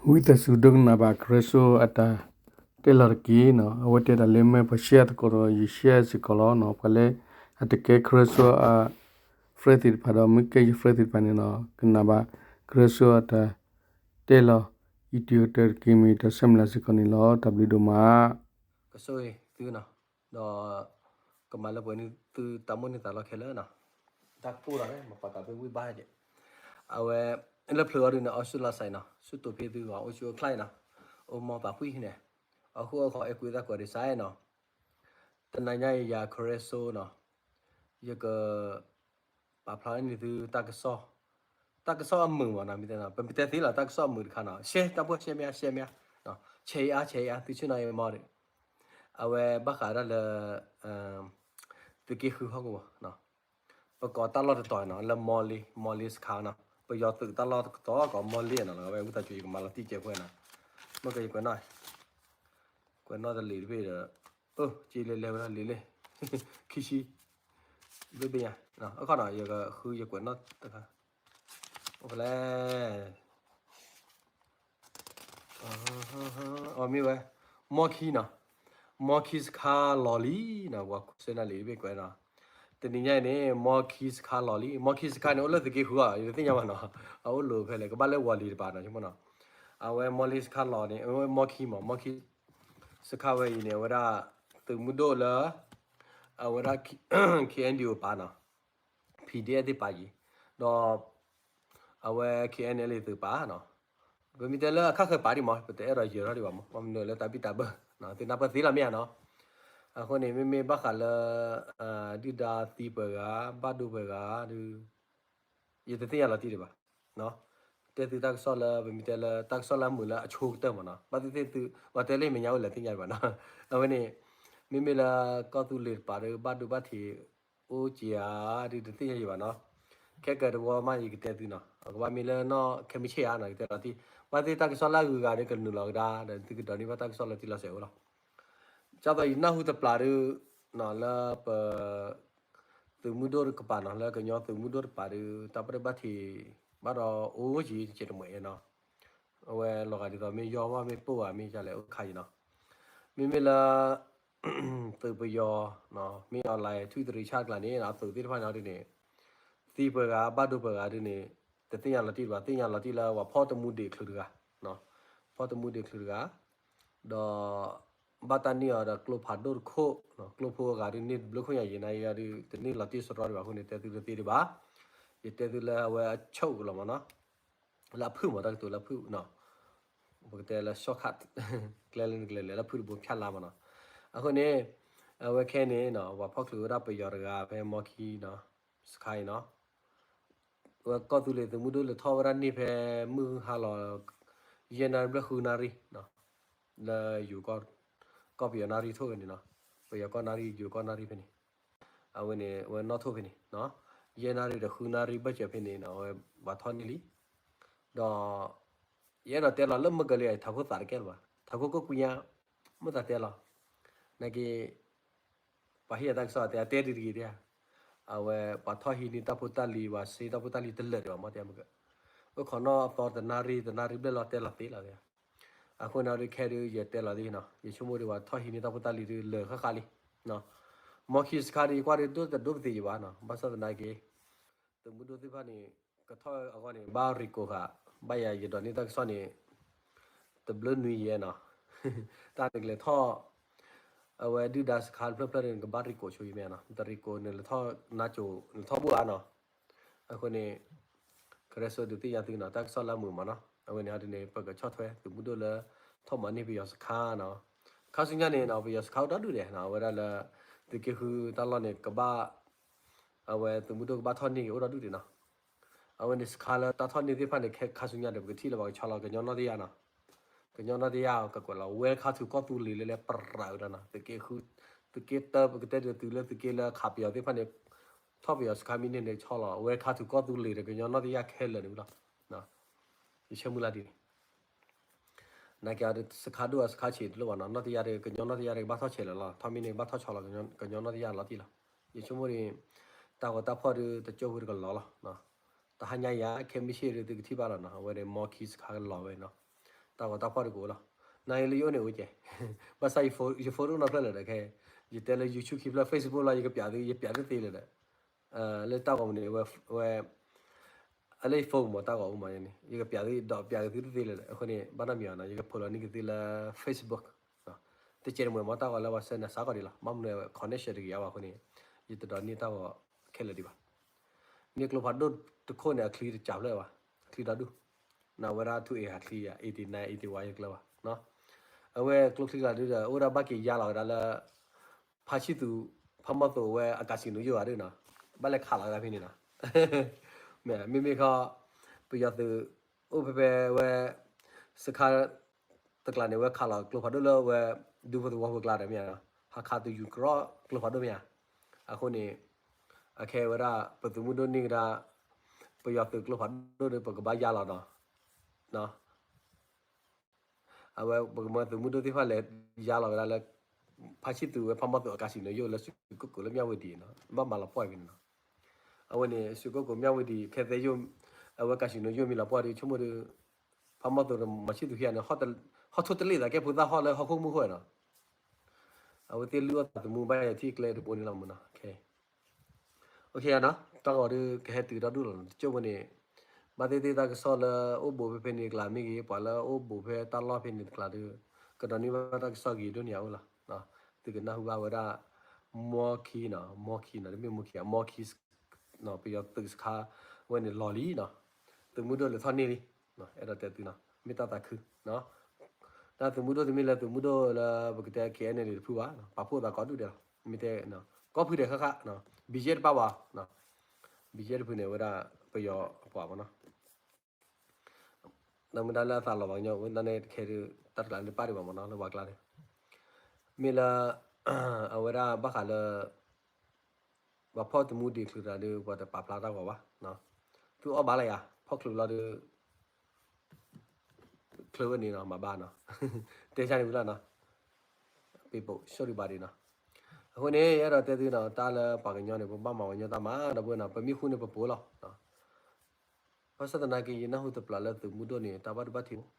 ဝံသးစူၤဒိကနၣ်ဘၣ် Karen Show အတၢ်တဲလီၤတက့ၢ်နီၤ. အဝဲတဲဒၣ်လၢမ့ၢ်ပှၤ share သကိးဒီး ယ share စ့ၢ်ကီးလီၤနီၤ. ပှၤလၢအတကဲ Karen Show အ friend သ့ၣ်တဖၣ်ဒီး မ့ၢ်ကဲယ friend သ့ၣ်တဖၣ်န့ၣ်နီၤ ကနၣ်ဘၣ် Karen Show အတၢ်တဲလီၤ ယတုၤကတၢၢ်တက့ၢ် မ့ၢ်တၢ်ဆၢမုၢ်လၢ်စ့ၢ်ကီးန့ၣ်လီၤ. တၢ်ဘျုးဒိၣ်မး. ကဆိၣ်ဂ့ၤသုနီၤ, ဒီးကမၤလၢပှဲၤန့ၢ်သုတၢ်မိၣ်န့ၢ်သးလီခဲလၢာ်နီၤ. တၢ်ကိၢ်လီၤလၢ မၤပာ်ကးဖဲဝံၣ်ဘၣ်က့ၤ, အဝဲ လၢဖျၢၣ်အီၤဒုးန့ၣ် အီၣ်ဆူၣ်လီၤစဲးနီၤ, ဆူၣ်တိာ်ဖဲသုဂီၢ် အိၣ်ဆူၣ်အိၣ်ချါနီၤ, အိၣ်မီၤပာ်ဖှံၣ်န့ၣ်, အဃိအဃီအဲၣ်ကွံာ်သးကွၢ်ဒံးစဲးနီၤ. တနၤညါအံၤယၤ Karen Show နီၤ, ယက ပာ်ဖျါန့ၢ်သုတၢ်ကစီၣ်, တၢ်ကစီၣ်အမုာ်မးနီၤ, မ့ၢ်တဲနီၤ, ပမ့ၢ်တဲသ့လီၤ တၢ်ကစီၣ်အမုာ်တခါနီၤ, share တၢ်ဖိ share မ့ၢ်ဧါ share မ့ၢ်ဧါ, share အါ share အါ သုဆ့ၣ်နီၤအံၤမီၤဒီး, အဝဲဘၣ်ဃးဒၣ်လၢ သုးက့ဃုဟီၣ်ကဝီၤ, ပကိးတၢ်လီၢ်တတီၤနီၤ လၢမီလ့, မီလ့စခါနီၤ, ပယီၤသုးတၢ်လီၢ်တတီၤကိးမီလ့နီၤ, အဝဲဝံသးစူၤယကမၤလီၤတံၢ်ကဲးဖိနီၤ, မ့ၢ်ကယကွဲးနီၣ်, ကွဲးနီၣ်တလံာ်တဘ့ၣ်ဒီး, က့လၢလဲၤဝဲဒၣ်လံာ်လံာ်, ခံဆံ ဘ့ၣ်ဘ့ၣ်ညါ, အခီနီၤ ယကဃုယကွဲးနီၣ်တခါ, အိၣ်ဖဲလဲၣ်, အမ့ၢ်ဝဲ, မီခံနီၤ, မီခံစခါလီၤလံနီၤ, ပှၤစဲနၢ်လံာ်တဘ့ၣ်ကွဲးနီၤ, တနံၤညါအံၤန့ၣ် မီခံစခါလီၤလံ, မီခံစခါန့ၣ် အိၣ်လၢသုးက့ဃုဧါ, ယတသ့ၣ်ညါဘၣ်နီၤ, အအိၣ်လိၤဖဲလဲၣ် ကဘၣ်လၢဝီၤလံၤတပၤနီၤ, ဆိကမိၣ်နီၤ, အဝဲမီလ့စခါလီၤန့ၣ် အဝဲမီခံမး မီခံ စခါဝဲအံၤန့ၣ် အဝဲဒၣ် သုးမုၢ်ဒိၣ်လၢ အဝဲဒၣ် ခ့ၣ်အဲၣ်ယူၣ်ပာ်နီၤ, ဖံၣ်ဒ့အဲၣ်သ့ၣ်ပာ်ယံၤ, ဒီး အဝဲ ခ့ၣ်အဲၣ်ယူၣ်လၢသုးပာ်နီၤ, ပမ့ၢ်တဲလၢအခါဃၢၤပာ်ဒံးမး ပတအဲၣ်ဒိးယၢၤထီၣ်ဒံးဘၣ်မး, မ့ၢ်မနုၤလၢတၢ်ဘံၣ်တၢ်ဘၢ, သ့ၣ်နၢ်ပၢၢ်သ့လီၤမ့ၢ်ဧါနီၤ, အဃိန့ၣ် မ့မ့ၢ်ဘၣ်ဃးလၢ ဒုၣ်ဒါသံပှဲၤဂၤ ဘၣ်ဒိပှဲၤဂၤဒီး ယတသ့ၣ်ညါလီၤတံၢ်ဒံးဘၣ်, တဲသုတၢ်ကစီၣ်လၢ ပမ့ၢ်တဲလၢတၢ်ကစီၣ်လၢအမုာ်လၢအဆိကတၢၢ်မးနီၤ, ဘၣ်သ့ၣ်သ့ၣ်သု ပှၤတဲလၢမဲာ်ညါအိၣ်လဲၣ်သ့ၣ်ညါဒံးဘၣ်နီၤ, အဝဲန့ၣ် မ့မ့ၢ်လၢကီၢ်သူလ့ၤတပၤဒီး ဘၣ်ဒိဘၣ်ထံး အိၣ်က့ၤဧါဒီး တသ့ၣ်ညါယံၤဘၣ်နီၤ, ခဲကတဝီမး ယကတဲသုနီၤ, အကဘၣ်မ့ၢ်လၢနီၢ်ခဲမုၢ်ဆ့ၣ်ဧါနီၤ ယကတဲလီၤတံၢ်, ဘၣ်သ့ၣ်တၢ်ကစီၣ်လၢအဂုၤအဂၤဒီး ကနုာ်လီၤကဒါဒီး သုကဒိးန့ၢ်ဘၣ်တၢ်ကစီၣ်လၢတံၢ်လီၤဆဲးအိၣ်လီၤ, ဒ်သိးယနၢ်ဟူတပျၢ်ဒီး လၢပ သုးမုၢ်ဒိၣ်တကပၤနီၤ, လၢကညီသုးမုၢ်ဒိၣ်တကပၤဒီး တၢ်ဘၣ်ဒိဘၣ်ထံး ဘၣ်ဒီးအိၣ်က့ၤတစဲးတမှဲၤနီၤ, အဝဲလီၤဂာ်ဒ်သိးမ့ၢ်ယီၢ်ဘၣ်မ့ၢ်ပိၢ်ဘၣ်မ့ၢ်ဒ်လဲၣ်အိၣ်ခါအံၤနီၤ, မ့မ့ၢ်လၢ သုးပယီၤ မ့ၢ် online ထွံၣ်တရံးဆၣ်တကျါန့ၣ် အသုးသ့ၣ်တဖၣ်န့ၣ်ဒ်န့ၣ် သံပှဲၤဂၤ ဘၣ်ဒိပှဲၤဂၤဒ်န့ၣ် တသ့ၣ်ညါလီၤတံၢ်ဘၣ်, သ့ၣ်ညါလီၤတံၢ်လၢပှၤဖီၣ်တမူဒံးချုးတဂၤ, ဖီၣ်တမူဒံးချုးတဂၤ, ဒီး ဘၣ်တၢ်န့ၢ်အီၤဒီးကျိဖးဒိၣ်တခိၣ်, ကျိဖိအဂၤဒ်န့ၣ် တဘျုးခိၣ်ညါယံၤနၤယံၤဒ် တန့ၢ်လီၤတံၢ်စရီဒံးဘၣ်အဃိန့ၣ် တဲသုတသ့ဒံးဘၣ်, ယတဲသုလၢအဝဲအဆိၣ်ကလီၤမးနီၤ, လၢအဖုၣ်မး တၢ်ကတိၤလၢအဖုၣ်နီၤ, ပကတဲလၢ shortcut ကျဲလၢနကလဲၤလဲၤလၢဖုၣ်တဘိဖၠၣ်လါမးနီၤ, အဃိန့ၣ် အဝဲခဲန့ၣ်နီၤ ပှၤဖီၣ်ချုးဝဲဒၣ်ပယီၤတဂၤဖဲမီခံနီၤ, စခါအံၤနီၤ, ဝဲကီၢ်သူလ့ၤသုးမုၢ်ဒိၣ်လဲၤထီၣ်ဝဲဒၣ်န့ၢ်ဖဲမုၢ်ဟါလီၤ ယဲၢ်နၣ်ရံၣ်ဘျဲၣ်ဃုနၣ်ရံၣ်နီၤ, လၢယိၤကီၢ်, ကီၢ်ပယီၤနၣ်ရံၣ်ထိၣ်ဝဲန့ၣ်နီၤ, ပယီၤကီၢ်နၣ်ရံၣ် ယိၤကီၢ်နၣ်ရံၣ်ဖဲန့ၣ်, အဝဲန့ၣ် အဝဲနီၣ်ထိၣ်ဖဲန့ၣ်နီၤ, ယဲၢ်နၣ်ရံၣ်ဒီးဃုနၣ်ရံၣ်ဘၢၣ်စၢၤဖဲန့ၣ်နီၤ အဝဲပှၤထီၣ်န့ၢ်လံ, ဒီး ယအဲၣ်ဒိးတဲလီၤလၢမုၢ်ကလံၤအံၤ ထးခိၣ်သးတကဲလၢၤဘၣ်, ထးခိၣ်ကိၣ်ကွံညါ, မ့ၢ်သးတဲလီၤ, နာ်က့ ပှၤဟ့ၣ်အတၢ်ကစီၣ်တဲ အတဲဒ်တဂ့ၤတဲ, အဝဲပှၤထီၣ်ဟံးန့ၢ်တၢ်ဖိတၢ်လံၤ ပှၤစ့တၢ်ဖိတၢ်လံၤတလၢာ်ဒံးဘၣ် မ့ၢ်တဲမ့ၢ်က, အိၣ်ခိးနီၣ်အသီတနၣ်ရံၣ် တနၣ်ရံၣ်ဘျဲၣ်လီၤ တဲလီၤသ့လီၤသ့, အဃိန့ၣ်ဒ်ခဲဒုး ယတဲလီၤသ့နီၤ ယဆိကမိၣ်ဒီး ပှၤထီၣ်ဟံးန့ၢ်တၢ်ဖိတၢ်လံၤဒုးလၢာ်ဃၣ်ဃၣ်လံ, မီခံစခါဒုး ယကွၢ်ဒုး ဒိၣ်တဒိၣ်ပသ့ၣ်ယံၤဘၣ်နီၤ ဘၣ်ဆၣ်သနာ်က့ သုးမုၢ်ဒိၣ်သ့ၣ်တဖၣ်န့ၣ် ကထီၣ်အဂီၢ်န့ၣ် ဘၣ်ရံးကိးဃာ်, ဘၣ်ယၤယဒိးန့ၢ်တၢ်ကစီၣ်န့ၣ် တဘျုးနွံယဲနီၤ, တၢ်န့ၣ်ကလဲၤထီၣ် အဝဲဒုၣ်ဒါစခါတဖျၢၣ်ဖျၢၣ်န့ၣ် ကဘၣ်ရံးကိးဆိယံၤမ့ၢ်နီၤ, တရံးကိးန့ၣ် လဲၤထီၣ်နါကိၤ လဲၤထီၣ်ဘိၣ်ဧါနီၤ, အဃိန့ၣ် ကရၢစိဒုးသ့ၣ်ညါသုနီၤ တၢ်ကစီၣ်လၢအမုာ်မးနီၤ, အဝဲန့ၣ်ဒ်န့ၣ် ပကဆီၣ်ထွဲသုးမုၢ်ဒိၣ်လၢ ထီၣ်မၤန့ၢ်ပယီၤစခါနီၤ, ခါဆူညါန့ၣ်နီၤ ပယီၤစခါအိၣ်ဒီဒူၣ်ဒဲးနီၤ, အဝဲဒၣ်လၢ သုးက့ဃုတၢ်လီၢ်န့ၣ် ကဘၣ် အဝဲသုးမုၢ်ဒိၣ်ကဘၣ်ထီၣ်န့ၢ်က့ၤအိၣ်ဒီဒူၣ်ဒဲးနီၤ, အဝဲန့ၣ်စခါလၢတၢ်ထီၣ်န့ၢ်သ့ၣ်တဖၣ်န့ၣ် ခဲခါဆူညါဒီး ပကထံၣ်လၢပှၤကဆီလီၤ ကညီနီၢ်တယၢ်နီၤ, ကညီနီၢ်တယၢ်ကကွဲးလီၤ welcome to ကီၢ်သူလ့ၤလၢလၢပရၢဝဲဒၣ်နီၤ, သုးက့ဃု သုးက့တၢ ပကတဲဒ်သုးလၢသုးက့လၢခးပယီၤသ့ၣ်တဖၣ်န့ၣ် ထီၣ်ပယီၤစခါမံၤန့ၣ်န့ၣ် ဆီလီၤ welcome to ကီၢ်သူလ့ၤဒီး ကညီနီၢ်တယၢ်ခဲလၢာ်န့ၣ်ဝံၤလီၤ, ယဆၢမုၢ်လၢ်ဒ်န့ၣ် နာ်က့အီၤဒီး စခါဒိၣ်အစခါဆံးတလိၣ်ဘၣ်နီၤ, နီၢ်တယၢ်ဒီး ကညီနီၢ်တယၢ်ဒီး ကဘၣ်ထီၣ်ဆဲးလၢာ်လီၤ, ထီၣ်မံၤန့ၣ် ကဘၣ်ထီၣ်ဆီလီၤ ကညီနီၢ်တယၢ်လီၤတံၢ်လီၤ, ယဆိကမိၣ်ဒီး တၢ်ဂီၤတၢ်ဖီၣ်ဒီး တကၠိဖိတကလီၤလီၤ, တဟါညါယၤ ခဲမုၢ်ဆ့ၣ်ဒီး သုကထံၣ်ဘၣ်လီၤနီၤ, အဝဲန့ၣ် မီခံစခါကလီၤဝဲနီၤ, တ တၢ်ဂီၤတၢ်ဖီၣ်တကအိၣ်လီၤ. နယိၣ်န့ၣ်အိၣ်ကဲ, ဘၣ်ဆၣ်ယ phone တအိၣ်နီတဖျၢၣ်လၢၤဒီးခဲ, ယတဲလၢ YouTube ခံဖျၢၣ် Facebook လီၤ ယကပျးသု ယပျးတသ့လၢၤဒီး, လၢတၢ်ဂီၤမူန့ၣ် ဝဲ လၢယ phone မ့ၢ်တၢ်ဂီၤအိၣ်မးန့ၣ် ယကပျးသု ဒီးပျးက့ၤသုတသ့လၢၤဒီး အဃိန့ၣ် ဘၣ်နီတမံၤအီၤနီၤ ယကဖိးလီၤန့ၢ်က့ၤသုလၢ Facebook တကဲးတမှဲၤမ့ၢ်တၢ်ဂီၤလၢပှၤ send နၤစးကီးဒံးလီၤ. ဘၣ်မနုၤ connection တဂ့ၤအါဘၣ်အဃိန့ၣ် ယတဒိးန့ၢ်တၢ်ဂီၤခဲလၢာ်ဒံးဘၣ်. န့ၢ်ကျိဖးဒိၣ်တခိၣ်န့ၣ် အချံတကးဖျၢၣ်ဘၣ်, အချံဒီဒူၣ်, နဝဲဒၣ် ထူအ့ဟးချံယၤ eighty nine eighty one ယကျၢၤဘၣ်. အဝဲကျိချံကျးဒုဒီး အိၣ်ဒၣ်ဘၣ်က့ၤယါလီၤဝဲဒၣ်လၢ ဖါဆံသူး ဖါမီၢ်သိးဝဲအကၤစံၣ်နိယိၣ်ဂၤဒုနီၤ, ဘၣ်လဲၤခးလီၤဝဲဒၣ်ဖဲန့ၣ်နီၤ. မ့မ့ၢ်ခီ ပယီၤသုး အိၣ်ဖဲဖဲဝဲ စခါ တကျးန့ၣ် ဝဲခးလီၤကျိဖးဒိၣ်လၢဝဲ ဒူဖိသဝီဖိကျါဒီးမ့ၢ်ဧါနီၤ, ဟးခးသူးယူၤကြီကျိဖးဒိၣ်မ့ၢ်ဧါ. အဃိန့ၣ် အခဲဝဲဒၣ် ပသုးမုၢ်ဒိၣ်န့ၢ်ကဒါ ပယီၤသုးကျိဖးဒိၣ်ဒီး ပကဘၣ်ယါလီၤနီၤ. အဝဲပကမၢသုးမုၢ်ဒိၣ်သ့ၣ်တဖၣ်လဲၤယါလီၤဝဲဒၣ်လၢ ဖါဆံသူးဝဲဖါမီၢ်သိးအကၤစံၣ်နိယိၣ်လၢ စူးကိၣ်ကိးလၢမၠၣ်ဝတံၤနီၤ, ဘၣ်မၤလီၤပှီၢ်ဖဲန့ၣ်နီၤ. အဝဲန့ၣ် စူးကိၣ်ကိးမၠၣ်ဝတံၤ ခဲသဲယိၣ် အဝဲကၤစံၣ်နိယိၣ်မ့ၢ်လီၤပှီၢ်ဒီး ဆိကမိၣ်ဒီး ဖါမီၢ်သိးဒီးမၤဆံသူးခံဂၤန့ၣ် ဟီၣ်ထိၣ်တလ့ၣ်သးကဲဖိသၣ်ဟီၣ်လၢဟီၣ်ခိၣ်မူခိၣ်နီၤ. အဝဲသ့ၣ်လုၢ်အီၣ်သးသမူဘၣ်ယၤထံၣ်ကျဲတဘိန့ၣ်လီၤမ့ၢ်နီၤ. တၢ်ဂီၤဒီးကဟဲတုၤဒီဒူၣ်လီၤနီၤ, တကၠိၢ်ဖိန့ၣ် ဘၣ်သ့ၣ်သ့ၣ်တၢ်ကစီၣ်လၢအိၣ်ဘူးဖဲဖဲန့ၣ်ကျါမ့ၢ်ဂ့ၤ, ပှၤလၢအိၣ်ဘူးဖဲတၢ်လီၢ်ဖဲန့ၣ်တကျါဒီး ကဒိးန့ၢ်ဘၣ်တၢ်ကစီၣ်ဂ့ၤဒိၣ်န့ၣ်အအိၣ်လီၤ. သုကနၢ်ဟူဘၣ်ဝဲဒၣ် မီခံနီၤ, မီခံနီၤ, တမ့ၢ်မီခံ, မီခံ ပယီၤသုးစခါဝဲန့ၣ်လီၤလံနီၤ, သုးမုၢ်ဒိၣ်လဲၤထီၣ်န့ၢ်လံ, အဲၣ်ဒိးတဲသုနီၤ, မ့ၢ်တၢ်သးခု တၢ်သုးမုၢ်ဒိၣ်တမ့ၢ်လၢသုးမုၢ်ဒိၣ်လၢပကတဲ K N L A တဖုဘၣ်, ပာ်ဖှိၣ်သးကိးဒူၣ်ဒဲးလီၤ, မ့ၢ်တဲ ကိးဖုဒဲးဃၣ်ဃၣ်, ဘံယဲၢ်တပၣ်ဘၣ်, ဘံယဲၢ်တဖုန့ၣ်ဝဲဒၣ်ပယီၤအပှၤမ့ၢ်နီၤ. ဒီးမ့ၢ်ဒၣ်လၢအသးလီၤပှၤကညီဝဲဒၣ်န့ၣ် တခဲဒုး တၢ်တကျးန့ၣ်ပၣ်ဒံးဘၣ်မ့ၢ်နီၤ, လၢပှၤကျါန့ၣ် မ့ၢ်လၢ အဝဲဒၣ်ဘၣ်ဃးလၢ ပှၤဖီၣ်သမူဒံးချုးတၢ်ဒီး ပှၤတပာ်ဖျါတၢ်ဂီၤဘၣ်, သုအီၣ်ဘၣ်လၢယၤ ဖီၣ်ချုးလီၤဒီး ချုးဝဲန့ၣ်နီၤ မၤဘၣ်နီၤ, တဲဆါန့ၣ်ဝံၤလီၤနီၤ, ပ့ၤပိာ် sorry ဘၣ်ဒံးနီၤ. အဃိန့ၣ် ယအဲၣ်ဒိးတဲသုနီၤ, တၢ်လၢပှၤကညီန့ၣ် ပဘၣ်မၤပှၤကညီတၢ်မၤဒီပုၢ်ဝဲၢ်နီၤ, ပမ့ၢ်ဃူန့ၣ်ပပိာ်လီၤ. ဘၣ်ဆၣ်သနာ်က့ ယနၢ်ဟူတပျၢ်လၢသုးမုၢ်ဒိၣ်န့ၣ် တၢ်ဘၣ်ဒိဘၣ်ထံးအိၣ်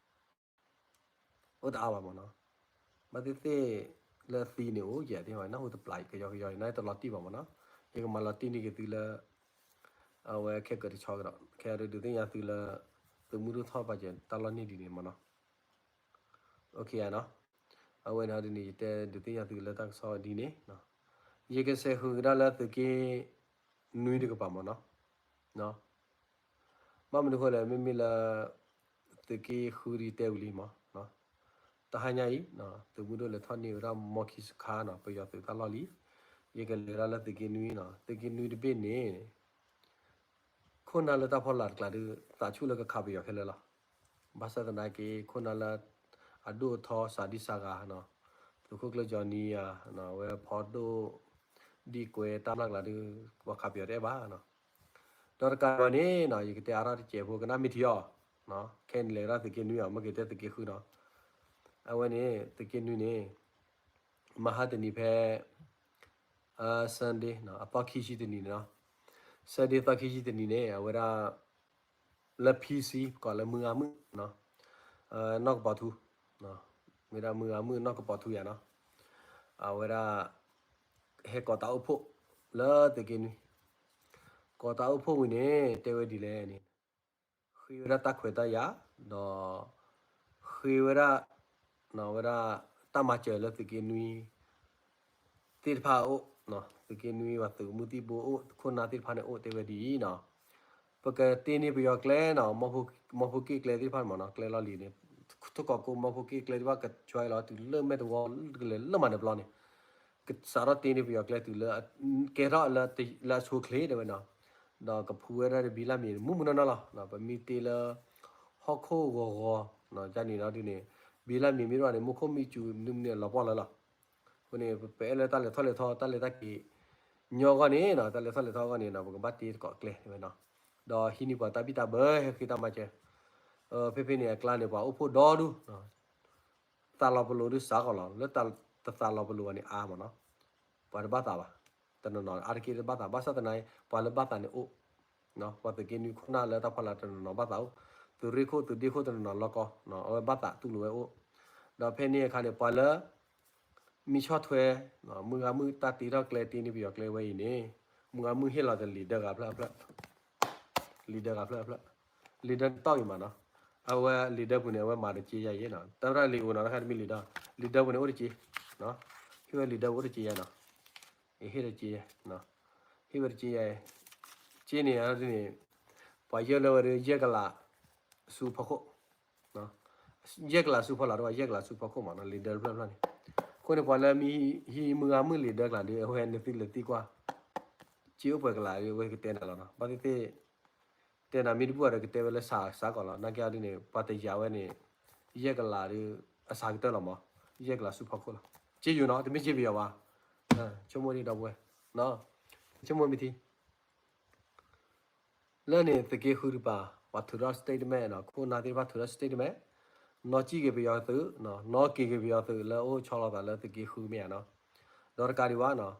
အိၣ်တအါဘၣ်မ့ၢ်နီၤ, ဘၣ်သ့ၣ်သ့ၣ်လၢသံန့ၣ်အိၣ်ယဲၢ်သ့ၣ်ဘၣ်, နၢ်ဟူတပျၢ်ကယီကယီ ယနတလီၤတံၢ်ဘၣ်မ့ၢ်နီၤ, ယကမၤလီၤတံၢ်န့ၢ်က့ၤသုလၢ အဝဲခဲကတဆီကဒီး ခဲအံၤဒုးသ့ၣ်ညါသုလၢ သုးမုၢ်ဒိၣ်ထီၣ်ပာ်စၢၤတၢ်လီၢ်န့ၢ်ဒ်န့ၣ်မ့ၢ်နီၤ. အဝဲန့ၣ်ဒ်န့ၣ် ယတဲဒုးသ့ၣ်ညါသုလၢတၢ်ကစီၣ်ဒ်န့ၣ်, ယကဆဲးဃုာ်ကဒါလၢသုးက့နွံတကပၤမ့ၢ်နီၤ. ဘၣ်မနုၤဃိလဲၣ် မ့မ့ၢ်လၢ သုးက့ဃုဒ်တဲဝံၤလံမ့ၢ်, တဟါညါအံၤ သုးမုၢ်ဒိၣ်လဲၤထီၣ်န့ၢ်ဝဲဒၣ်မီခံစခါနီၤ ပယီၤသုးတၢ်လီၢ်လံ, ယကလဲၤဒၣ်လၢသုးက့နွံနီၤ, သုးက့နွံတဘ့ၣ်န့ၣ် ခိၣ်နၢ်လၢတၢ်ဖီလာ်တကျါဒီး သးဆူၣ်လၢကခးပယီၤခဲလၢာ်လီၤ. ဘၣ်ဆၣ်သနာ်က့ ခိၣ်နၢ်လၢ အဒိၣ်အထီစှၤဒံစှၤဂၤနီၤ, သုးခိၣ်ကျၢၢ်ကၠီနံယၤ, ဝဲဖီဒိၣ် ဒံကွဲတၢ်မျၢ်ကျါဒီး ပှၤခးပယီၤတအဲၣ်ဘၣ်နီၤ. ဒီးတကးဘၣ်န့ၣ်နီၤ ယကတဲအါထီၣ်တစဲးဖိကနၣ်မ့ၢ်ထံအီၤ, ခဲအံၤန့ၣ်လဲၤဝဲဒၣ်သုးက့နွံအီၤ မ့ၢ်က့ၤတဲသုးက့ဃုနီၤ. အဝဲန့ၣ် သုးက့နွံန့ၣ် မဟါတနံၤဖဲ Sunday အသီခံဆံတနံၤန့ၣ်နီၤ, Sunday သီခံဆံတနံၤန့ၣ် အဝဲဒၣ် လၢ P C ပကိးလၢမုၢ်ဂၤမုၣ် နီၢ်ကပီၤထူ, မ့ၢ်ဒၣ်မုၢ်ဂၤမုၣ်နီၢ်ကပီၤထူယၤနီၤ, အဝဲဒၣ် ဟဲကိးတၢ်အိၣ်ဖှိၣ်လၢသုးက့နွံ, ကိးတၢ်အိၣ်ဖှိၣ်ဝံၤန့ၣ် တဲဝဲဒ်လဲၣ်န့ၣ် ဃ့ဝဲဒၣ်တၢ်ခွဲးတၢ်ယာ် ဒီး ဃ့ဝဲဒၣ် ဝဲဒၣ် တၢ်မၤစၢၤလၢသုးက့နွံ သ့ၣ်တဖၣ်အအိၣ်, သုးက့နွံပှၤသုးမုၢ်သံၣ်ဘိအိၣ် ခိၣ်နၢ်သ့ၣ်တဖၣ်န့ၣ်အိၣ် တဲဝဲဒ်အံၤနီၤ, ပကတ့န့ၢ်ပယီၤကျဲနီၤ, မီၢ်ဖိက့ၣ်ကျဲသ့ၣ်တဖၣ်မ့ၢ်နီၤ, ကျဲလီၢ်လံၤန့ၣ် ထီၣ်ကိးကိးမီၢ်ဖိက့ၣ်ကျဲသ့ၣ်တဖၣ် ကဆှၢလီၤတုၤလၢမဲာ်တဝီ ကလဲၤလၢမၤနၢၤပျီန့ၣ် ကစးထီၣ်တ့န့ၢ်ပယီၤကျဲတုၤလၢ ကဲထီၣ်လၢအဆိချ့တဲဝဲနီၤ, ဒီးကဖူဝဲဒၣ်တဘံလၢ်မံၤ မုၢ်မုၢ်နီၢ်နီၢ်လီၤ. ပမ့ၢ်တ့လၢ ဟီၣ်ခိၣ်ဂီၤဂီၤ ယန့ၣ်နီၤဒ်န့ၣ် ဘံလၢ်မံၤမ့ၢ်တအိၣ်န့ၣ် မူခိၣ်မံၤစူၤမနုၤမနုၤလီၤပှီၢ်လၢလီၤ. အဃိန့ၣ် ပအဲၣ်လၢတၢ်လဲၤထီၣ်လဲၤထီ တၢ်လဲၤတၢ်က့ၤ ညီဂီၢ်န့ၣ်နီၤ, တၢ်လဲၤထီၣ်လဲၤထီအဂီၢ်န့ၣ်နီၤ ပကဘၣ်တ့သကိးကျဲတဲဝဲနီၤ, ဒီးဟံးန့ၢ်ပှၤတၢ်ဘံၣ်တၢ်ဘၢ ဟဲဃ့တၢ်မၤစၢၤ, ဖဲဖဲန့ၣ်အကျါန့ၣ် ပှၤအိၣ်ဖှိၣ်ဒီဒူၣ် သးလီၤပလိာ်ဒုးစးကီးလီၤ, လၢတသးလီၤပလိာ်ဘၣ်န့ၣ်အါမ့ၢ်နီၤ, ပှၤတဘၣ်သးဘၣ်, တနီၤနီၤအါတက့ၢ်တဘၣ်သး, ဘၣ်ဆၣ်သနာ်က့ ပှၤလၢဘၣ်သးန့ၣ်အိၣ်, ပှၤသုးက့နွံခိၣ်နၢ်လၢတၢ်ဖီလာ်တနီၤနီၤဘၣ်သးအိၣ်, သုး သုးရ့ၣ်ခိၣ်သုးဒ့ခိၣ်တနီၤနီၤလီၢ်ကီၢ်, အဝဲဘၣ်သးတူၢ်လိာ်ဝဲအိၣ်, ဒီးဖဲန့ၣ်အခါန့ၣ် ပှၤလၢ မ့ၢ်ဆီၣ်ထွဲ မုၢ်ဂၤမုၢ်တၢ်တ့ထီၣ်ကျဲတ့န့ၢ်ပယီၤကျဲဝဲအံၤန့ၣ်, မုၢ်ဂၤမုၢ်ဟ့ၣ်လီၤတလံာ်ဒၢဂၤဖျၢၣ်ဖျၢၣ်, လံာ်ဒၢဂၤဖျၢၣ်ဖျၢၣ်, လံာ်ဒၢန့ၣ်တီၢ်ဂ့ၤမးနီၤ, အဝဲလံာ်ဒၢပူၤန့ၣ် အဝဲမၤတက့ယါအံၤနီၤ, တၢ်လံာ်အိၣ်နီၤ တခါတမ့ၢ်လံာ်ဒၢ, လံာ်ဒၢပူၤန့ၣ်အိၣ်တက့, ဟ့ၣ်ဝဲလံာ်ဒၢပူၤအိၣ်တက့ယါနီၤ, ဟ့ၣ်တက့, ဟ့ၣ်ဝဲတက့ယါ, က့န့ၣ်န့ၣ် ပှၤယၢၢ်လၢဝဲဒၣ် ယဲၢ်ကလး ဆူဖီခိၣ်, ယဲၢ်ကလးဆူဖီလာ်ဒီး ယဲၢ်ကလးဆူဖီခိၣ်မးနီၤ လံာ်ဒၢတဖျၢၣ်တဖျၢၣ်န့ၣ်, အဃိန့ၣ် ပှၤလၢမ့ၢ်ဟံးမုၢ်ဂၤမုၢ်လံာ်ဒၢကျါဒီး အဝဲနသုလဲၤသံကွၢ်, က့အိၣ်ပှဲၤကလးဒီး အဝဲကတဲနၤလီၤနီၤ, ဘၣ်သ့ၣ်သ့ၣ် တဲနၤမ့ၢ်တဘူၣ်ဒီး ကတဲဝဲလၢစးစးကီးလီၤ, နာ်က့အီၤဒ်န့ၣ် ပှၤတယာ်ဝဲန့ၣ် ယဲၢ်ကလးဒီး အစးကတၢၢ်လီၤမး, ယဲၢ်ကလးဆူဖီခိၣ်လီၤ, က့ယိာ်နီၤ တမ့ၢ်က့ပယီၤဘၣ်, ဆိကမိၣ်ဒ်ဒီပုၢ်ဝဲၢ်, ဆိကမိၣ်မ့ၢ်ထံ လၢန့ၣ် သုးက့ဃုတပၤ ပှၤထုးထီၣ် statement နီၤ, ခိၣ်နၢ်သ့ၣ်တဖၣ်ထုးထီၣ် statement, နီၢ်ကံၣ်က့ၤပယီၤသုး, နီၢ်က့ၤက့ၤပယီၤသုးလၢအိၣ်ဆီလီၤသးလၢသုးက့ဃုမ့ၢ်ဧါနီၤ, ဒီးတကးဒံးဘၣ်နီၤ,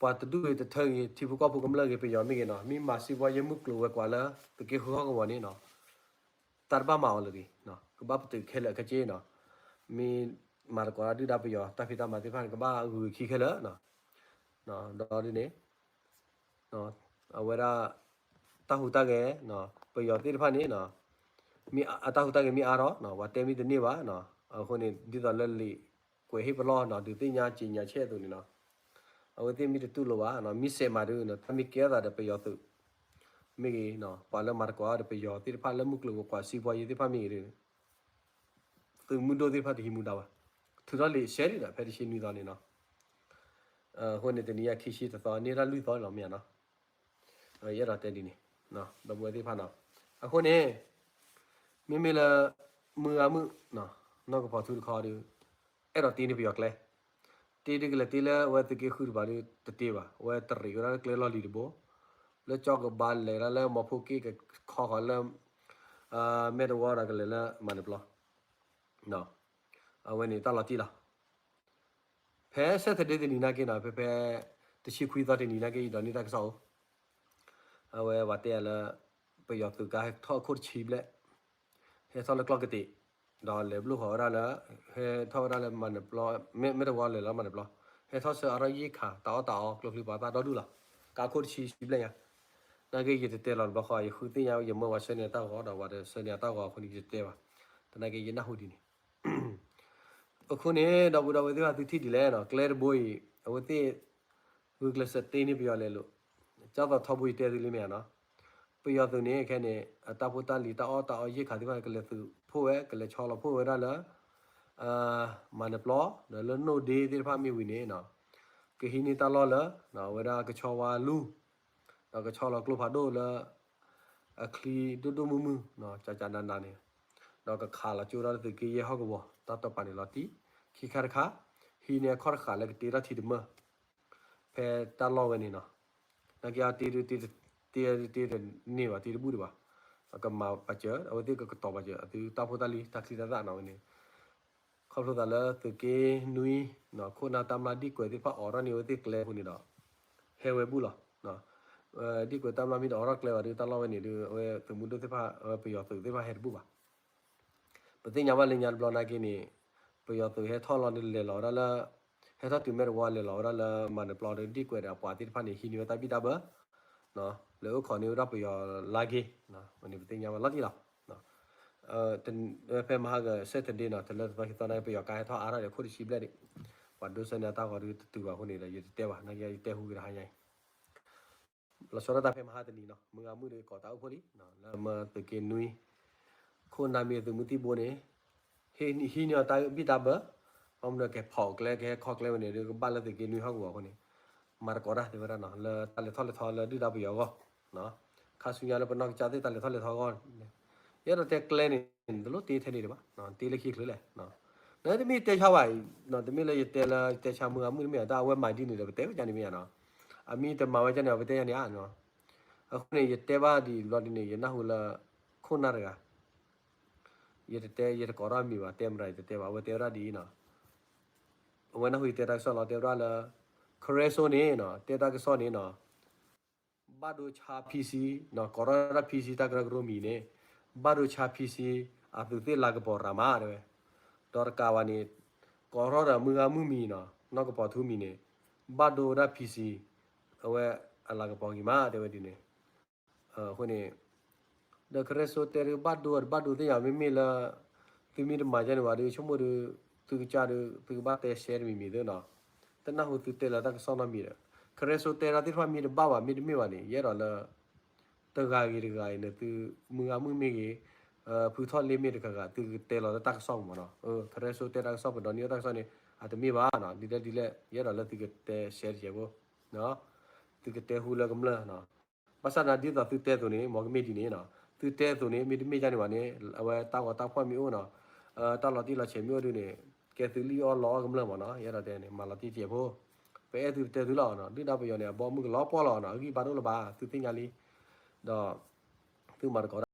ပှၤတဒူၣ်ဂ့ၤတထၢဂ့ၤ ထံဖိကီၢ်ဖိကမျၢၢ်ဂ့ၤ ပယီၤမ့ၢ်ဂ့ၤနီၤ, မ့ၢ်မၤစံးပှၤယဲၢ်မုၢ်ကျိၤဝဲၤကွာ်လၢ သုးက့ဃုဟီၣ်ကဝီၤန့ၣ်နီၤ, တၢ်တဘၣ်မၤအီၤလၢၤတဂ့ၤ, ကဘၣ်ပတုာ်ခဲလၢာ်ခဲဆ့နီၤ, မ့ၢ်မၤသကိးတၢ်ဒုၣ်ဒါပယီၤ တၢ်ဖံးတၢ်မၤသ့ၣ်တဖၣ်န့ၣ် ကဘၣ်ဂုာ်ခံခဲလၢာ်နီၤ, ဒီးဒ်န့ၣ် အဝဲဒၣ် တၢ်ဟူးတၢ်ဂဲၤ ပယီၤသ့ၣ်တဖၣ်န့ၣ် မ့ၢ်အတၢ်ဟူးတၢ်ဂဲၤမ့ၢ်အါထီၣ်နီၤ ပှၤတဲမ့ၢ်တန့ၢ်ဘၣ်နီၤ, အဃိန့ၣ် ဒ်သိးလၢလံာ်ကွဲးဟ့ၣ်ပလီၢ်နီၤ ဒုးသ့ၣ်ညါက့ၤညါဆဲးအသိးန့ၣ်နီၤ, အဝဲသ့ၣ်မ့ၢ်တတူၢ်လိာ်ဘၣ်နီၤ မ့ၢ်စဲးမၤဒုးနီၤ တၢ်မ့ၢ်ကဲထီၣ်သးဒီးပယီၤသုး မ့ၢ်ဂ့ၤနီၤ ပှၤလၢမၤသကိးဒီးပယီၤသ့ၣ်တဖၣ်လၢမုၢ်ကျိၤဝဲၤကွာ် စံးပှၤယဲၢ်သ့ၣ်တဖၣ်မ့ၢ်ဂ့ၤဒီး သုးမုၢ်ဒိၣ်သ့ၣ်တဖၣ်တဟံးမူဒါဘၣ်, ထုးထီၣ်လံာ်ဆဲးလံဒီး ဖဲတဆံနွံသီန့ၣ်နီၤ, အဃိန့ၣ် တနံၤအံၤခံဆံတသီ န့ၢ်တၢ်လွံၢ်သီလီၤမ့ၢ်ဧါနီၤ, ယအဲၣ်ဒိးတဲဒ်န့ၣ် ဒီပုၢ်ဝဲၢ်သ့ၣ်တဖၣ်နီၤ, အဃိန့ၣ် မ့မ့ၢ်လၢ မုၢ်ဂၤမုၣ် နီၢ်ကဖီထူတခီဒီး အဲၣ်ဒိးတ့န့ၢ်ပယီၤကျဲ တ့ဒုးကလဲၤတ့လၢအဝဲသုးက့ဃုတပၤဒီးတတ့ဘၣ်, အဝဲတရံးဝဲဒၣ်လၢကျဲလီၢ်လံၤတဘိ, လၢကၠီကဘါလဲၤဒၣ်လၢမီၤဖိက့ၣ်ကခီဃီၤလၢ မဲၢ်တဝီဒီးကလဲၤလၢမၤနၢၤပျီ, အဝဲန့ၣ်တၢ်လီၤတံၢ်လီၤ. ဖဲ Saturday တနံၤနာ်က့နီၤ ဖဲဖဲ တဆံခွံသီတနံၤနာ်က့ ယဒိးန့ၢ်တၢ်ကစီၣ်အိၣ်, အဝဲပှၤတဲယၤလၢ ပယီၤသုးကါဟဲထီၣ်အခိၣ်တဆံဘျဲၣ် ဟဲထီၣ်လၢကျီၢ်ကတ့ာ်, ဒီးလဲၤဘျိၣ်ဃီၤဝဲဒၣ်လၢ ဟဲထီၣ်ဝဲဒၣ်လၢမၤနၢၤပျီ, မဲၢ်တဝီလဲၤလီၤမၤနၢၤပျီ, ဟဲထီၣ်ဆှၢအါထီၣ်ရိက္ခာ တၢ်အီၣ်တၢ်အီကျိချံမျိာ်သၣ်ဒီဒူၣ်လီၤ. ကါခိၣ်တဆံဘျဲၣ်ညါ, နာ်က့ယတတဲလီၤတဘျီဃီ ယဃုသ့ၣ်ညါ ယမၢဝဲဆှၢန့ၢ်တၢ်ဂီၤဒီးဝဲဒီးဆှၢန့ၢ်တၢ်ဂီၤအဃိန့ၣ် ယတတဲဘၣ်, တနာ်က့ယနၢ်ဟူဒ်န့ၣ် အဃိန့ၣ် ဒီပုၢ်ဒီဝဲၢ်သ့ၣ်တဖၣ် သုထံၣ်ဒ်လဲၣ်နီၤ ကျဲတဘိအံၤ အဝဲသ့ၣ် ဂုာ်ကျဲးစၢးတ့န့ၢ်ပယီၤလဲၤလိာ်, ကၢ်သိးထီဘိယတဲသုလံမ့ၢ်ဧါနီၤ, ပယီၤသုးန့ၣ် ခဲန့ၣ် အတၢ်ဖိတၢ်လံၤ တၢ်အီၣ်တၢ်အီယဲၢ်ခါသ့ၣ်တဖၣ် ကလဲၤသုးဖှိၣ်ဝဲ ကလဲၤဆီလီၤဖှိၣ်ဝဲဒၣ်လၢ မၤနၢၤပျီ ဒီးလၢနိၣ်ဒ့သ့ၣ်တဖၣ်မ့ၢ်ဝံၤန့ၣ်နီၤ, ကဟံးန့ၢ်တၢ်လီၢ်လၢ အဝဲဒၣ်ကဆီဝါလူၤ ဒီးကဆီလီၤကျိဖးဒိၣ်လၢ အချံဒိၣ်ဒိၣ်မုၢ်မုၢ် ကကနနၤန့ၣ်, ဒီးကခးလီၤကၠိဒၣ်လၢသုးက့ယဲၢ်ဟီၣ်ကဝီၤ တၢ်တပၤန့ၣ်လီၤတံၢ်, ခံခါတခါ, ဟံးန့ၢ်အခီၣ်တဃာ်လၢကတ့ထီၣ်ထံတမၢၢ်, ဖဲတၢ်လီၢ်ဝဲန့ၣ်နီၤ, နာ်က့အတ့ တ့တန့ၢ်ဘၣ် တ့တဘူၣ်ဒံးဘၣ်, ကမၤပာ်စၢၤ အဝဲသ့ၣ်ကကတီၤပာ်စၢၤ အသုတၢ်ဖိတၢ်လံၤ တၢ်ချံတၢ်သၣ်နီၤဝဲန့ၣ် ခီဖျိသးလၢသုးက့နွံ ခိၣ်နၢ်တၢ်မျၢ်ဒံၣ်ကွဲးသ့ၣ်တဖၣ်အိးထီၣ်န့ၢ်အဝဲသ့ၣ်ကျဲအဃိန့ၣ်ဒီး ဟဲဝဲဘူၣ်လီၤ. ဒံၣ်ကွဲးတၢ်မျၢ်မ့ၢ်တအိးထီၣ်ကျဲဘၣ်ဒီး တၢ်လီၢ်ဝဲန့ၣ်ဒီး အဝဲသုးမုၢ်ဒိၣ်သ့ၣ်တဖၣ် အဝဲပယီၤသုးသ့ၣ်တဖၣ်ဟဲတဘူၣ်ဘၣ်. ပသ့ၣ်ညါဘၣ်လၢညါတဘျီနာ်က့န့ၣ် ပယီၤသုးဟဲထီၣ်လီၤဒီးလဲၤလီၤဝဲဒၣ်လၢ ဟဲထီၣ်တုၤမဲၢ်တဝီလဲၤလီၤဝဲဒၣ်လၢမၤနၢၤပျီဒီး ဒံၣ်ကွဲးဒီးအပှၤသ့ၣ်တဖၣ်န့ၣ် ဟံးန့ၢ်ဝဲတၢ်ဘံၣ်တၢ်ဘၢ လဲၤအိၣ်ခိးန့ၢ်ဝဲဒၣ်ပယီၤလါက့ၤ ဝဲန့ၣ်ပသ့ၣ်ညါဘၣ်လီၤတံၢ်လီၤ. ဖဲမဟါက Saturday နီၤ တလၢတသီခံသီနာ်က့ ပယီၤကါဟဲထီၣ်အါထီၣ်ဒီးခိၣ်တဆံဘျဲၣ်ဒံး ပှၤဒိးစၢၤန့ၢ်အတၢ်ဂီၤဒီးတတုၤဘၣ်အဃိန့ၣ်ဒီး ယတတဲဘၣ် နာ်က့ယတဲဟူက့ၤတဟါညါအံၤ လီၤဆီဒၣ်တၢ်ဖဲမဟါတနံၤနီၤ မုၢ်ဂၤမုၢ်ဒီးကိးတၢ်အိၣ်ဖှိၣ်လံ လၢမၢသုးက့နွံ ခိၣ်နၢ်မ့ၢ်သုးမုၢ်သံၣ်ဘိန့ၣ် ဟံးန့ၢ်အီၤတၢ်ဘံၣ်တၢ်ဘၢ ဘၣ်မနုၤကဟဲဖီၣ်ကျဲ ကဟဲခီကျဲဝဲန့ၣ်ဒီး ကဘၣ်လၢသုးက့နွံဟီၣ်ကဝီၤအဃိန့ၣ် မၤသကိးတၢ်တဲဝဲဒၣ်နီၤ လၢတၢ်လဲၤထီၣ်လဲၤထီလၢဒုၣ်ဒါပယီၤအဂီၢ် ခါဆူညါလၢပနီၢ်ကစၢ်သ့ၣ်တၢ်လဲၤထီၣ်လဲၤထီအဂီၢ် ယအဲၣ်ဒိးတဲကျဲန့ၣ် တလိၣ်တ့ထဲန့ၣ်ဒံးဘၣ် တ့လၢခံချုးလဲၣ် နတမ့ၢ်တဲဆါဘၣ် တမ့ၢ်လၢယတဲလၢတဲဆါမုၢ်ဂၤမုၢ်တမ့ၢ် တၢ်အဝဲမၤဒ်န့ၣ်ဒီး ပတဲဝဲဒ်န့ၣ်မ့ၢ်ဧါနီၤ အမ့ၢ်တမၤဝဲဒ်န့ၣ် ပတဲယၤန့ၣ်ဧါနီၤ အဃိန့ၣ် ယတဲဘၣ်ဒ်ဘျီဒ်န့ၣ် ယနၢ်ဟူလၢ ခိၣ်နၢ်တဂၤ ယတတဲ ယတကိးထီၣ်အမံၤဘၣ် တဲမတၤ ယတတဲဘၣ် အဝဲတဲဝဲဒၣ်ဒ်အံၤနီၤ အဝဲနၢ်ဟူယတဲတၢ်ကစီၣ်လီၤ တဲဝဲဒၣ်လၢ ခရဲစိန့ၣ်နီၤ တဲတၢ်ကစီၣ်န့ၣ်နီၤ ဘၣ်ဒိဆါ PC နီၤ ကိးထီၣ်ဝဲဒၣ် PC တၢ်ကရၢကရိမံၤန့ၣ် ဘၣ်ဒိဆါ ဖံဆံ အသုးသ့ၣ်လၤကပီၤရၤမး တဲဝဲ, ဒီးတကးဘၣ်န့ၣ် ကိးထီၣ်ဒီးမုၢ်ဂၤမုၢ်မံၤနီၤ နီၢ်ကပီၤထူမံၤန့ၣ် ဘၣ်ဒိဝဲဒၣ် ဖံဆံ အဝဲအလၤကပီၤဂ့ၤမး တဲဝဲဒ်န့ၣ် အဃိန့ၣ် ဒီးခရၢစိတဲဒုး ဘၣ်ဒိတဘၣ်ဒိသ့ၣ်ညါ မ့မ့ၢ်လၢ သုမ့ၢ်တမၤဒ်န့ၣ်ဘၣ်ဒီး ဆိကမိၣ်ဒီး သုကစၢ်ဒီး သုကဘၣ်တဲရှဲတမံၤမံၤသ့နီၤ, တနၢ်ဟူသုတဲလၢတၢ်ကစီၣ်နီတမံၤဒီး ခရၢစိတဲဒၣ်သ့ၣ်တဖၣ်မ့ၢ်တဘၣ်ဘၣ် မ့တမ့ၢ်ဘၣ်န့ၣ် ယအဲၣ်ဒိးလၢ တဂၤဂ့ၤတဂၤအံၤန့ၣ် သုမုၢ်ဂၤမုၢ်မ့ၢ်ဂ့ၤ ဖုထီၣ်လ့မ့ၢ်တဂၤဂၤ သုကတဲလီၤလၢတၢ်ကစီၣ်မးနီၤ, ခရၢစိတဲတၢ်ကစီၣ် ပဒီနံၤအီၣ်တၢ်ကစီၣ်န့ၣ် အတမ့ၢ်ဘၣ်နီၤ, ဒ်လဲၣ်ဒ်လဲၣ် ယအဲၣ်ဒိးလၢသုကတဲရှဲတကဲးဖိ သုကတဲဟူလၢကမျၢၢ်နီၤ, ဘၣ်ဆၣ်သနာ်ဒ်သိးသုတဲအသိးန့ၣ် မ်ကမ့ၢ်ဒ်န့ၣ်နီၤ, သုတဲအသိးန့ၣ် မ့တမ့ၢ်ဒ်န့ၣ်ဘၣ်န့ၣ် အဝဲတၢ်ဂီၤတၢ်ဖီၣ်မ့ၢ်အိၣ်နီၤ, တၢ်လီၤတံၢ်လီၤဆဲးမ့ၢ်အိၣ်ဒုးန့ၣ် ကဲသုလံၣ်အီၣ်လီအီၣ်ကမျၢၢ်မးနီၤ, ယအဲၣ်ဒိးတဲန့ၣ် မၤလီၤတံၢ်တကဲးဖိ, ပအဲၣ်သုပတဲသုလီၤနီၤ, ဒုၣ်ဒါပယီၤန့ၣ် အဘီမုၢ်ကလီၤပှီၢ်လီၤနီၤ, အဂံၢ်ဘါတအိၣ်လၢၤဘၣ် သုသ့ၣ်ညါလံ, ဒီး သုမၤသကိး